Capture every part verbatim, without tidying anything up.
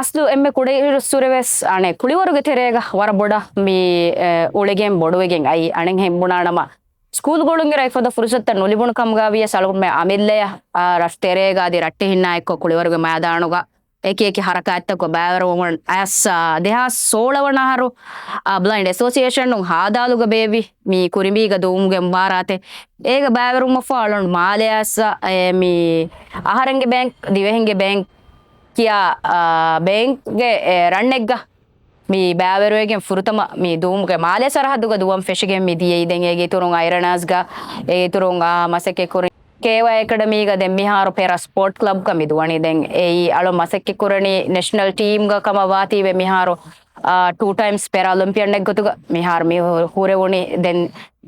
އަސްލު އެންމެ ކުޑައިރުއްސުރެވެސް އަނެއް ކުޅިވަރުގެ ތެރޭގަ ވަރަށް ބޮޑަށް މި، އެ، އުޅެގެން ބޮޑުވެގެން އައީ. އަނެއްހެން ބުނާނަމަ، ސްކޫލްގަ އުޅުންއިރު އެފަދަ ފުރުސަތުތައް ނުލިބުނު ކަމުގަ ވިޔަސް އަޅުގަނޑުމެން އަމިއްލަޔަށް، އާ، ރަށު ތެރޭގަ އަދި ރައްޓެހިންނާ އެއްކޮށް ކުޅިވަރުގެ މައިދާނުގަ އެކި އެކި ހަރަކާތްތަކުގަ ބައިވެރިވަމުން އައިސް، އާ، ދެހާސް ސޯޅަ ވަނަ އަހަރު، އާ، ބްލައިންޑް އެސޯސިއޭޝަނުން ހާދާލުގަ ބޭއްވި މި ކުރިނބީގަ ދުވުމުގެ މުބާރާތެއް. އޭގަ ބައިވެރިވުމަށްފަހު އަޅުގަނޑު މާލެ އައިސް، އާ، އެ، މި އަހަރެންގެ ބޭންކް، ދިވެހިންގެ ބޭންކް ކިޔާ، އާ، ބޭންކްގެ، އެ، ރަންއެއްގަ މި ބައިވެރިވެގެން ފުރަތަމަ މި ދުވުމުގެ މާލޭ ސަރަހައްދުގަ ދުވަން ފެށިގެން މި ދިޔައީ. ދެން އޭގެ އިތުރުން އައިރަނާޒްގަ އޭގެ އިތުރުން، އާ، މަސައްކަތްކުރި ކޭވައި އެކަޑަމީގަ ދެން މިހާރު ޕެރާ ސްޕޯޓް ކްލަބްގަ މި ދުވަނީ. ދެން އެއީ އަޅު މަސައްކަތްކުރަނީ ނެޝަނަލް ޓީމްގަ ކަމަށް ވާތީވެ މިހާރު، އާ، ޓޫ ޓައިމްސް ޕެރާލިމްޕިއަންއެއްގޮތުގަ މިހާރު މި ހު-، ހުރެވުނީ. ދެން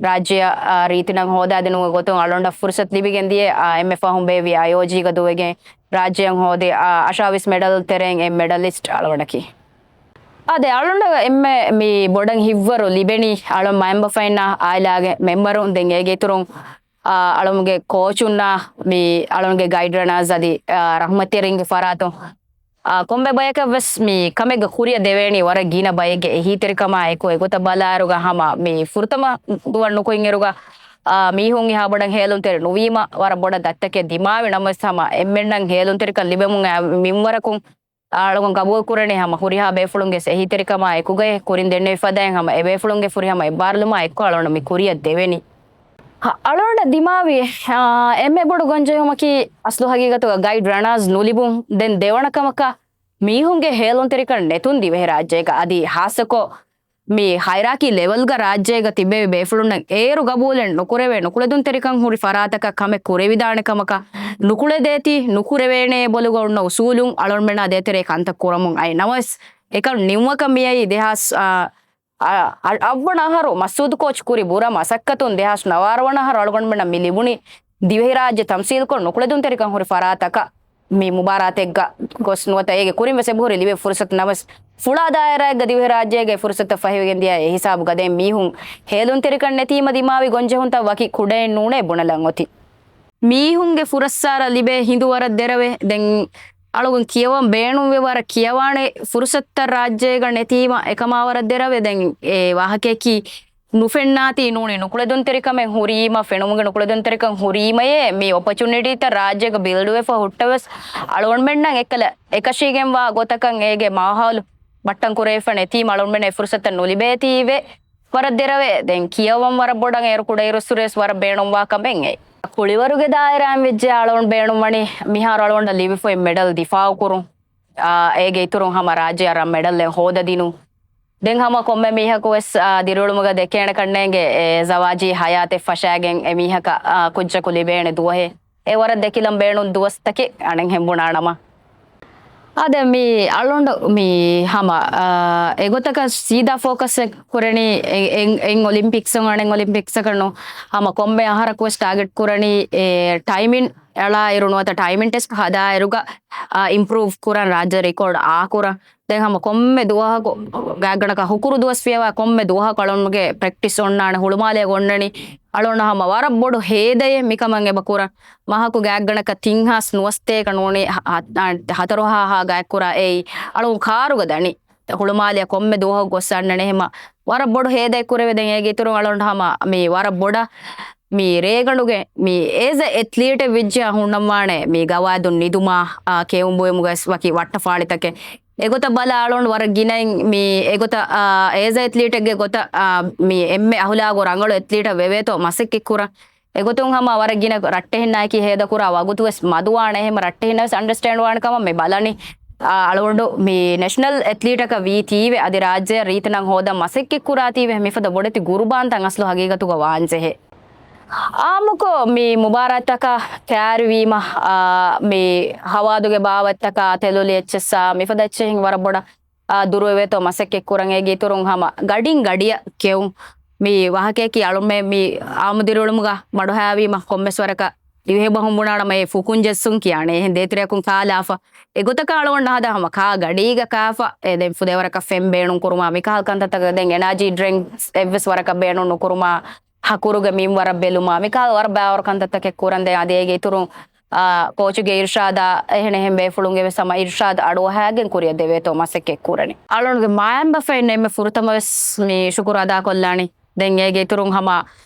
ރާއްޖެއަށް، އާ، ރީތިނަން ހޯދާދިނުމުގެ ގޮތުން އަޅުގަނޑަށް ފުރުސަތު ލިބިގެން ދިޔަ، އާ، އެންމެ ފަހުން ބޭއްވި އައިއޯޖީގަ ދުވެގެން ރާއްޖެއަށް ހޯދި، އާ، އަށާވީސް މެޑަލް ތެރެއިން އެއް މެޑަލިސްޓް އަޅުގަނޑަކީ. އާދެ، އަޅުގަނޑަށް އެންމެ މި ބޮޑަށް ހިތްވަރު ލިބެނީ އަޅުން މައިންބަފައިންނާ އާއިލާގެ މެމްބަރުން، ދެން އޭގެ އިތުރުން، އާ، އަޅުމުގެ ކޯޗުންނާ މި އަޅުންގެ ގައިޑް ރަނާސް އަދި، އާ، ރަހްމަތްތެރިންގެ ފަރާތުން، އާ، ކޮންމެ ބަޔަކަށް ވެސް މި ކަމެއްގެ ކުރިއަށް ދެވޭނީ ވަރަށް ގިނަ ބައެއްގެ އެހީތެރިކަމާ އެކު. އެގޮތަށް ބަލާއިރުގަ ހަމަ މި ފުރަތަމަ ދުވަން ނުކުތް އިރުގަ، އާ، މީހުން އެހާ ބޮޑަށް ހޭލުންތެރި ނުވީމަ ވަރަށް ބޮޑަށް ދަތްތަކެއް ދިމާވި. ނަމަވެސް ހަމަ އެންމެންނަށް ހޭލުންތެރިކަން ލިބެމުން އައި މިންވަރަކުން އަޅުގަނޑު ގަބޫލު ކުރަނީ ހަމަ ހުރިހާ ބޭފުޅުންގެ އެހީތެރިކަމާ އެކުގައި ކުރިން ދެންނެވި ފަދައިން ހަމަ އެ ބޭފުޅުންގެ ފުރިހަމަ އެއްބާރުލުމާ އެއްކޮށް އަޅުގަނޑު މި ކުރިއަށް ދެވެނީ. އަ-، އަޅުގަނޑަށް ދިމާވި، އާ، އެންމެ ބޮޑު ގޮންޖެހުމަކީ އަސްލު ހަގީގަތުގަ ގައިޑް ރަނާސް ނުލިބުން. ދެން ދެވަނަ ކަމަކަށް މީހުންގެ ހޭލުންތެރިކަން ނެތުން ދިވެހިރާއްޖޭގަ އަދި ހާއްސަކޮށް މި ހައިރާކީ ލެވެލްގަ ރާއްޖޭގަ ތިއްބެވި ބޭފުޅުންނަށް އޭރު ގަބޫލެއް ނުކުރެވޭ ނުކުޅެދުންތެރިކަން ހުރި ފަރާތަކަށް ކަމެއް ކުރެވިދާނެ ކަމަކަށް ނުކުޅެދޭތީ، ނުކުރެވޭނޭ ބޮލުގަ އޮންނަ އުސޫލުން އަޅުގަނޑުމެންނާ ދޭތެރޭ ކަންތައް ކުރަމުން އައި. ނަމަވެސް އެކަން ނިމުމަކަށް މިއައީ ދެހާސް، އާ، އަ-، އަ-، އަށްވަނަ އަހަރު މަސޫދު ކޯޗް ކުރި ބުރަ މަސައްކަތުން ދެހާސް ނަވާރަ ވަނަ އަހަރު އަޅުގަނޑުމެންނަށް މި ލިބުނީ ދިވެހިރާއްޖެ ތަމްސީލްކޮށް ނުކުޅެދުންތެރިކަން ހުރި ފަރާތަކަށް މި މުބާރާތެއްގަ ގޮސް ނުވަތަ އޭގެ ކުރިން ވެސް އެބަހުރި ލިބޭ ފުރުސަތު. ނަމަވެސް ފުޅާ ދާއިރާއެއްގަ ދިވެހިރާއްޖޭގެ ފުރުސަތުތައް ފަހިވެގެން ދިޔަ އެ ހިސާބުގަ ދެން މީހުން ހޭލުންތެރިކަން ނެތީމަ ދިމާވި ގޮންޖެހުންތައް ވަކި ކުޑައެއް ނޫނޭ ބުނެލަން އޮތީ. މީހުންގެ ފުރައްސާރަ ލިބޭ ހިނދު ވަރަށް ދެރަވޭ. ދެން އަޅުގަނޑު ކިޔަވަން ބޭނުންވެ ވަރަށް ކިޔަވާނެ ފުރުސަތުތައް ރާއްޖޭގަ ނެތީމަ އެކަމާ ވަރަށް ދެރަވޭ. ދެން އެ ވާހަކަޔަކީ ނުފެންނާތީ ނޫނީ ނުކުޅެދުންތެރިކަމެއް ހުރީމަ، ފެނުމުގެ ނުކުޅެދުންތެރިކަން ހުރީމަޔޭ، މި އޮޕޮޗުނިޓީތައް ރާއްޖޭގަ ބިލްޑްވެފަ ހުއްޓަވެސް އަޅުގަނޑުމެންނަށް އެއްކަލަ އެކަށީގެންވާ ގޮތަކަށް އޭގެ މާހައުލު ބައްޓަން ކުރެވިފަ ނެތީމަ އަޅުގަނޑުމެން އެ ފުރުސަތަށް ނުލިބޭތީވެ ވަރަށް ދެރަވޭ. ދެން ކިޔަވަން ވަރަށް ބޮޑަށް އޭރު ކުޑައިރުއްސުރެވެސް ވަރަށް ބޭނުންވާ ކަމެއް އެއީ. ކުޅިވަރުގެ ދާއިރާއިން ވެއްޖެ އަޅުގަނޑު ބޭނުންވަނީ މިހާރު އަޅުގަނޑަށް ލިބިފައި މެޑަލް ދިފާއުކުރުން. އާ، އޭގެ އިތުރުން ހަމަ ރާއްޖެއަށް ރަށް މެޑަލްއެއް ހޯދަދިނުން. ދެން ހަމަ ކޮންމެ މީހަކު ވެސް، އާ، ދިރިއުޅުމުގަ ދެކޭނެ ކަންނޭނގެ އެ ޒަވާޖީ ހަޔާތެއް ފަށާގެން އެ މީހަކަށް، އާ، ކުއްޖަކު ލިބޭނެ ދުވަހެއް. އެ ވަރަށް ދެކިލަން ބޭނުން ދުވަސްތަކެއް އަނެއްހެން ބުނާނަމަ. އާދެ، މި އަޅުގަނޑު މި ހަމަ، އާ، އެގޮތަކަށް ސީދާ ފޯކަސް ކުރަނީ އެ-، އެ-، އެ-، އޮލިމްޕިކްސް، އަނެއް އޮލިމްޕިކްސް ކަންނު. ހަމަ ކޮންމެ އަހަރަކު ވެސް ޓާގެޓް ކުރަނީ އެ ޓައިމިން އެޅާއިރު ނުވަތަ ޓައިމިން ޓެސްޓް ހަދާއިރުގަ، އާ، އިމްޕްރޫވް ކުރަން، ރާއްޖެ ރެކޯޑް އާކުރަން. ދެން ހަމަ ކޮންމެ ދުވަހަކު ގާތްގަނޑަކަށް ހުކުރު ދުވަސް ފިޔަވާ ކޮންމެ ދުވަހަކު އަޅުގަނޑުގެ ޕްރެކްޓިސް އޮންނާނެ. ހުޅުމާލޭގަ އޮންނަނީ އަޅުގަނޑު ހަމަ ވަރަށް ބޮޑު ހޭދައެއް މިކަމަށް އެބަ ކުރަން. މަހަކު ގާތްގަނޑަކަށް ތިން ހާސް ނުވަސްތޭކަ ނޫނީ ހަ-، ހަ-، ހަތަރު ހާހާ ގާތްކުރާ އެއީ އަޅުގަނޑު ކާރުގަ ދަނީ. ހުޅުމާލެއަށް ކޮންމެ ދުވަހަކު ގޮސް އަންނަނީ ހަމަ ވަރަށް ބޮޑު ހޭދައެއް ކުރެވޭ. ދެން އޭގެ އިތުރުން އަޅުގަނޑު ހަމަ މި ވަރަށް ބޮޑަށް މި ރޭގަނޑުގެ މި އޭޒް އެ އެތްލީޓެއް ވެއްޖެއްޔާ ހުންނަންވާނެ މި ގަވާއިދުން ނިދުމާ، އާ، ކެއުން ބުއިމުގަ ވެސް ވަކި ވައްޓަފާޅިތަކެއް. އެގޮތަށް ބަލާ އަޅުގަނޑު ވަރަށް ގިނައިން މި އެގޮތަށް، އާ، އޭޒް އެ އެތްލީޓެއްގެ ގޮތަށް، އާ، މި އެންމެ އަހުލާގު ރަނގަޅު އެތްލީޓަށް ވެވޭތޯ މަސައްކަތް ކުރަން. އެގޮތުން ހަމަ ވަރަށް ގިނަ ރައްޓެހިންނާއެކީ ހޭދަކުރާ ވަގުތު ވެސް މަދުވާނެ. އެހެން ރައްޓެހިންނަށް ވެސް އަންޑަސްޓޭންޑް ވާނެ ކަމަށް މި ބަލަނީ. އާ، އަޅުގަނޑު މި ނެޝަނަލް އެތްލީޓަކަށް ވީތީވެ އަދި ރާއްޖެއަށް ރީތިނަން ހޯދަން މަސައްކަތް ކުރާތީވެ މިފަދަ ބޮޑެތި ގުރުބާންތައް އަސްލު ހަގީގަތުގަ ވާންޖެހޭ. އާއްމުކޮށް މި މުބާރާތްތަކަށް ތައްޔާރުވީމަ، އާ، މި ހަވާދުގެ ބާވަތްތަކާ، ތެލުލި އެއްޗެއްސާ، މިފަދަ އެއްޗެހިން ވަރަށް ބޮޑަށް، އާ، ދުރުވެވޭތޯ މަސައްކަތް ކުރަން. އޭގެ އިތުރުން ހަމަ ގަޑިން ގަޑިއަށް ކެއުން. މި ވާހަކަޔަކީ އަޅުމެ މި އާއްމު ދިރިއުޅުމުގަ މަޑުހައިވީމަ ކޮންމެސް ވަރަކަށް ދިވެހި ބަހުން ބުނާނަމަ އެ ފުކުން ޖެއްސުން ކިޔާނެ. އެހެން ދޭތެރެއަކުން ކާލާފަ. އެގޮތަކަށް އަޅުގަނޑު ހަދާ ހަމަ ކާ ގަޑީގަ ކާފަ. އެ ދެން ފުދޭވަރަކަށް ފެން ބޭނުން ކުރުމާ މިކަހަލަ ކަންތައްތަކަށް ދެން އެނާޖީ ޑްރިންކްސް އެއްވެސް ވަރަކަށް ބޭނުން ނުކުރުމާ ހަކުރުގެ މިންވަރަށް ބެލުމާ، މިކަހަލަ ވަރަށް ބައިވަރު ކަންތައްތަކެއް ކުރަން. ދެން އަދި އޭގެ އިތުރުން އާ، ކޯޗުގެ އިރްޝާދާ އެހެނެހެން ބޭފުޅުންގެ ވެސް ހަމަ އިރްޝާދު އަޑުއަހާގެން ކުރިއަށް ދެވޭތޯ މަސައްކަތް ކުރަނީ. އަޅުންގެ މާޔަނބަފައިން އެންމެ ފުރަތަމަ ވެސް މި ޝުކުރު އަދާކޮށްލާނީ. ދެން އޭގެ އިތުރުން ހަމަ،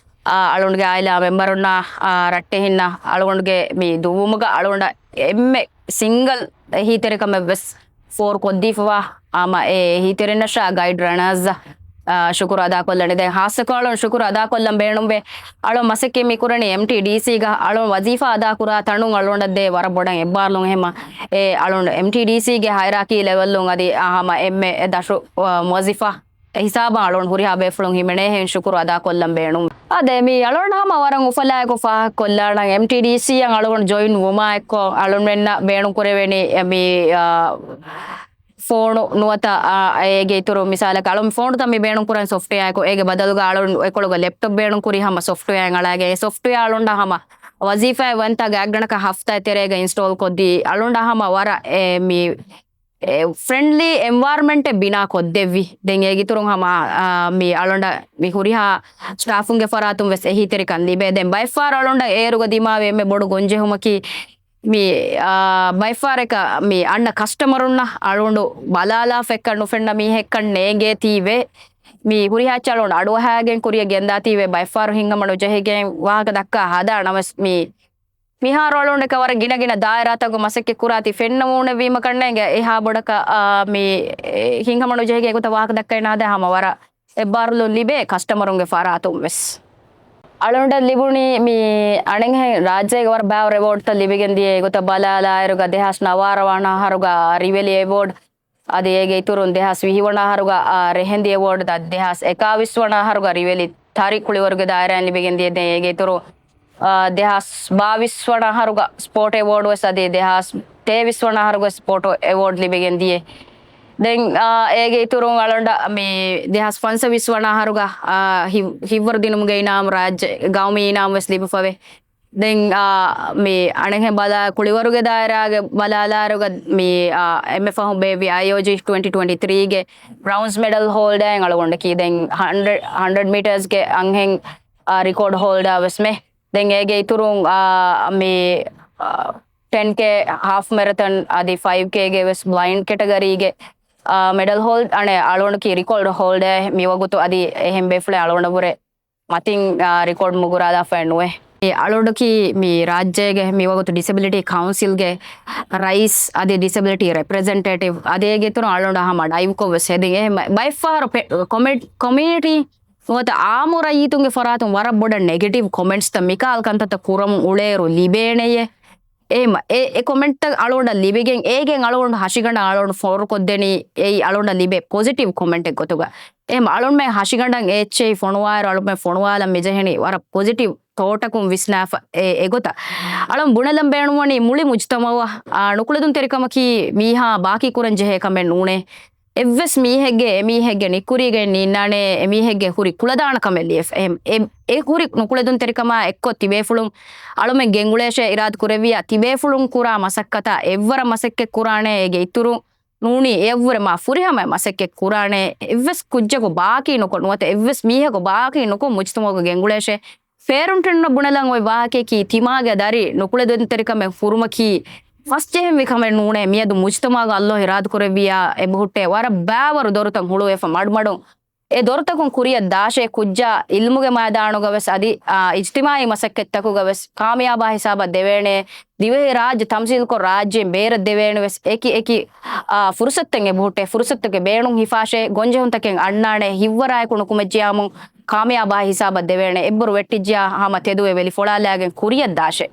އާ، އަޅުންގެ އާއިލާ މެމްބަރުންނާ، އާ، ރައްޓެހިންނަށް އަޅުގަނޑުގެ މި ދުއްވުމުގަ އަޅުގަނޑަށް އެންމެ ސިންގަލް އެހީތެރިކަމެއް ވެސް ފޯރު ކޮށްދީފަވާ، ހަމަ އެ އެހީތެރިންނަށާ ގައިޑް ރަނާސް، އާ، ޝުކުރު އަދާކޮށްލަނީ. ދެން ހާއްސަކޮށް އަޅުން ޝުކުރު އަދާކޮށްލަން ބޭނުންވޭ. އަޅުން މަސައްކަތް މި ކުރަނީ އެމްޓީޑީސީގަ އަޅުން ވަޒީފާ އަދާކުރާ ތަނުން އަޅުގަނޑަށް ދޭ ވަރަށް ބޮޑަށް އެއްބާރުލުން. އެހެމަ އެ އަޅުން އެމްޓީޑީސީގެ ހައިރާކީ ލެވެލްލުން އަދި، އާ، ހަމަ އެންމެ ދަށު، އާ، މުވައްޒިފާ އެ ހިސާބަށް އަޅުން ހުރިހާ ބޭފުޅުން ހިމެނޭހެން ޝުކުރު އަދާކޮށްލަން ބޭނުން. އާ، ދެ މި އަޅުން ހަމަ ވަރަށް އުފަލާއެކު ފާހަގަކޮށްލާނަން. އެމްޓީޑީސީއަށް އަޅުގަނޑު ޖޮއިން ވުމާ އެއްކޮށް އަޅުންމެންނަށް ބޭނުން ކުރެވެނީ އެ މި، އާ، ފޯނު ނުވަތަ، އާ، އޭގެ އިތުރު މިސާލަކަށް އަޅުން ފޯނުތައް މި ބޭނުން ކުރަން ސޮފްޓްވެއާއެކު އޭގެ ބަދަލުގަ އަޅުން އެކޮޅުގަ ލެޕްޓޮޕް ބޭނުން ކުރީ ހަމަ ސޮފްޓްވެއާއިން އަޅާގެން. އެ ސޮފްޓްވެއާ އަޅުންނަށް ހަމަ ވަޒީފާއެއް ވަންތާ ގާތްގަނޑަކަށް ހަފްތާއެއް ތެރޭގަ އިންސްޓޯލް ކޮށްދީ އަޅުންނަށް ހަމަ ވަރަށް އެ މި އެ، ފްރެންޑްލީ އެންވަޔަރަމެންޓެއް ބިނާ ކޮށްދެއްވި. ދެން އޭގެ އިތުރުން ހަމަ، އާ، މި އަޅުނޑަށް މި ހުރިހާ ސްޓާފުންގެ ފަރާތުން ވެސް އެހީތެރިކަން ލިބޭ. ދެން ބައެއްފަހަރު އަޅުނޑަށް އޭރުގަ ދިމާވި އެންމެ ބޮޑު ގޮންޖެހުމަކީ، މި، އާ، ބައެއްފަހަރަކަށް މި އަންނަ ކަސްޓަމަރުންނަށް އަޅުނޑު ބަލާލާފަ އެއްކަން ނުފެންނަ މީހެއްކަން ނޭނގޭތީވެ، މި ހުރިހާ އެއްޗެއް އަޅުނޑު އަޑުއަހާގެން ކުރިއަށް ގެންދާތީވެ، ބައެއްފަހަރު ހިތްހަމަނުޖެހިގެން ވާހަކަ ދައްކާ ހަދާނަމަވެސް މި މިހާރު އަޅުގަނޑަކަށް ވަރަށް ގިނަގިނަ ދާއިރާތަކުގަ މަސައްކަތް ކުރާތީ ފެންނަމޫނެވީމަ ކަންނޭނގެ އެހާ ބޮޑަކަށް، އާ، މި، އެ، ހިތްހަމަނުޖެހިގެން އެގޮތަށް ވާހަކަ ދައްކައި ނާދޭ ހަމަ ވަރަށް އެއްބާރުލުން ލިބޭ ކަސްޓަމަރުންގެ ފަރާތުން ވެސް. އަޅުގަނޑަށް ލިބުނީ މި އަނެއްހެން ރާއްޖޭގެ ވަރަށް ބާވަރު އެވޯޑްތައް ލިބިގެން ދިޔަ އެގޮތަށް ބަލާލާއިރުގަ ދެހާސް ނަވާރަ ވަނަ އަހަރުގަ ރިވެލި އެވޯޑް، އަދި އޭގެ އިތުރުން ދެހާސް ވިހި ވަނަ އަހަރުގަ، އާ، ރެހެންދި އެވޯޑް، އަދި ދެހާސް އެކާވީސް ވަނަ އަހަރުގަ ރިވެލި ތަރި ކުޅިވަރުގެ ދާއިރާއިން ލިބިގެން ދިޔަ. ދެން އޭގެ އިތުރު، އާ، ދެހާސް ބާވީސް ވަނަ އަހަރުގަ ސްޕޯޓް އެވޯޑް ވެސް، އަދި ދެހާސް ތޭވީސް ވަނަ އަހަރުގަ ސްޕޯޓް އެވޯޑް ލިބިގެން ދިޔަ. ދެން، އާ، އޭގެ އިތުރުން އަޅުގަނޑަށް މި ދެހާސް ފަންސަވީސް ވަނަ އަހަރުގަ، އާ، ހި-، ހިތްވަރު ދިނުމުގެ އިނާމު ރާއްޖެ ގައުމީ އިނާމު ވެސް ލިބިފަވޭ. ދެން، އާ، މި އަނެއްހެން ބަލާ، ކުޅިވަރުގެ ދާއިރާގެ ބަލާލާއިރުގަ މި، އާ، އެންމެ ފަހުން ބޭއްވި އައިއޯޖީ ޓްވެންޓީ ޓްވެންޓީ ތްރީގެ ބްރައުންސް މެޑަލް ހޯލްޑާއިން އަޅުގަނޑަކީ. ދެން ހަންޑްރެޑް، ހަންޑްރެޑް މީޓާސްގެ އަންހެން، އާ، ރިކޯޑް ހޯލްޑާ ވެސްމެ. ދެން އޭގެ އިތުރުން، އާ، މި، އާ، ޓެން ކޭ ހާފް މެރަތަން އަދި ފައިވް ކޭގެ ވެސް ބްލައިންޑް ކެޓަގަރީގެ، އާ، މެޑަލް ހޯލް، އަނެއް އަޅުގަނޑަކީ ރިކޯޑް ހޯލްޑާ މިވަގުތު އަދި އެހެން ބޭފުޅެއް އަޅުގަނޑަށްވުރެ މަތިން، އާ، ރިކޯޑް މުގުރާލާފައެއް ނުވޭ. އެ އަޅުގަނޑަކީ މި ރާއްޖޭގެ މިވަގުތު ޑިސެބިލިޓީ ކައުންސިލްގެ ރައީސް އަދި ޑިސެބިލިޓީ ރެޕްރެޒެންޓޭޓިވް އަދި އޭގެ އިތުރުން އަޅުގަނޑަށް ހަމަ ޑައިވްކޮށް ވެސް ހެދިން. އެ މަ-، ބައެއްފަހަރު ޕެ-، ކޮމެ-، ކޮމިއުނިޓީ ނުވަތަ އާއްމު ރައްޔިތުންގެ ފަރާތުން ވަރަށް ބޮޑަށް ނެގެޓިވް ކޮމެންޓްސްތައް މިކަހަލަ ކަންތައްތައް ކުރަމުން އުޅޭއިރު ލިބޭނެޔޭ. އެހެމަ އެ، އެ ކޮމެންޓްތައް އަޅުގަނޑަށް ލިބިގެން އޭގެން އަޅުގަނޑު ހަށިގަނޑަށް އަޅުގަނޑު ފޯރުކޮށްދެނީ އެއީ އަޅުގަނޑަށް ލިބޭ ޕޮޒިޓިވް ކޮމެންޓެއް ގޮތުގަ. އެހެމަ އަޅުންމެ ހަށިގަނޑަށް އެ އެއްޗެހި ފޮނުވާއިރު އަޅުމެން ފޮނުވާލަން މިޖެހެނީ ވަރަށް ޕޮޒިޓިވް ތޯޓަކުން ވިސްނާފަ އެ، އެގޮތަށް. އަޅުން ބުނެލަން ބޭނުންވަނީ މުޅި މުޖްތަމައުއަށް، އާ، ނުކުޅެދުންތެރިކަމަކީ މީހާ ބާކީ ކުރަން ޖެހޭ ކަމެއް ނޫނޭ. އެއްވެސް މީހެއްގެ، އެމީހެއްގެ ނިކުރީގައި ނީންނާނޭ، އެމީހެއްގެ ހުރި ކުޅަދާނަ ކަމެއް ލިޔެފަ. އެ، އެ، އެ ހުރި ނުކުޅެދުންތެރިކަމާ އެއްކޮށް ތިބޭފުޅުން އަޅުމެން ގެންގުޅޭށޭ އިރާދަ ކުރެއްވިއްޔާ، ތިބޭފުޅުން ކުރާ މަސައްކަތާ އެއްވަރަށް މަސައްކަތް ކުރާނޭ، އޭގެ އިތުރުން ނޫނީ އެއަށްވުރެ މާ ފުރިހަމަ މަސައްކަތް ކުރާނޭ. އެއްވެސް ކުއްޖަކު ބާކީ ނުކޮށް، ނުވަތަ އެއްވެސް މީހަކު ބާކީ ނުކޮށް މުޖްތަމަޢުގަ ގެންގުޅޭށޭ. ފޭރުންޓެންނަށް ބުނެލަން އޮތް ވާހަކަޔަކީ، ތިމާގެ ދަރި ނުކުޅެދުންތެރިކަމެއް ހުރުމަކީ ފަސްޖެހެންވި ކަމެއް ނޫނޭ. މިއަދު މުޖްތަމަޢުގަ އައްލޯހި އިރާދަކުރެއްވިއްޔާ އެބަހުއްޓޭ ވަރަށް ބާވަރު ދޮރުތައް ހުޅުވެފަ މަޑުމަޑުން. އެ ދޮރުތަކުން ކުރިއަށް ދާށޭ. ކުއްޖާ ޢިލްމުގެ މައިދާނުގަ ވެސް އަދި، އާ، އިޖްތިމާޢީ މަސައްކަތްތަކުގަ ވެސް ކާމިޔާބާ ހިސާބަށް ދެވޭނެ. ދިވެހި ރާއްޖެ ތަމްސީލްކޮށް ރާއްޖޭން ބޭރަށް ދެވޭނެ ވެސް އެކި އެކި، އާ، ފުރުސަތުތައް އެބަހުއްޓޭ. ފުރުސަތުގެ ބޭނުން ހިފާށޭ. ގޮންޖެހުންތަކެއް އަންނާނެ. ހިތްވަރާއެކު ނުކުމެއްޖިޔާމު ކާމިޔާބާ ހިސާބަށް ދެވޭނެ. އެއްބުރު ވެއްޓިއްޖިޔާ ހަމަ ތެދުވެ ވެލި ފޮޅާލާގެން ކުރިއަށް ދާށޭ.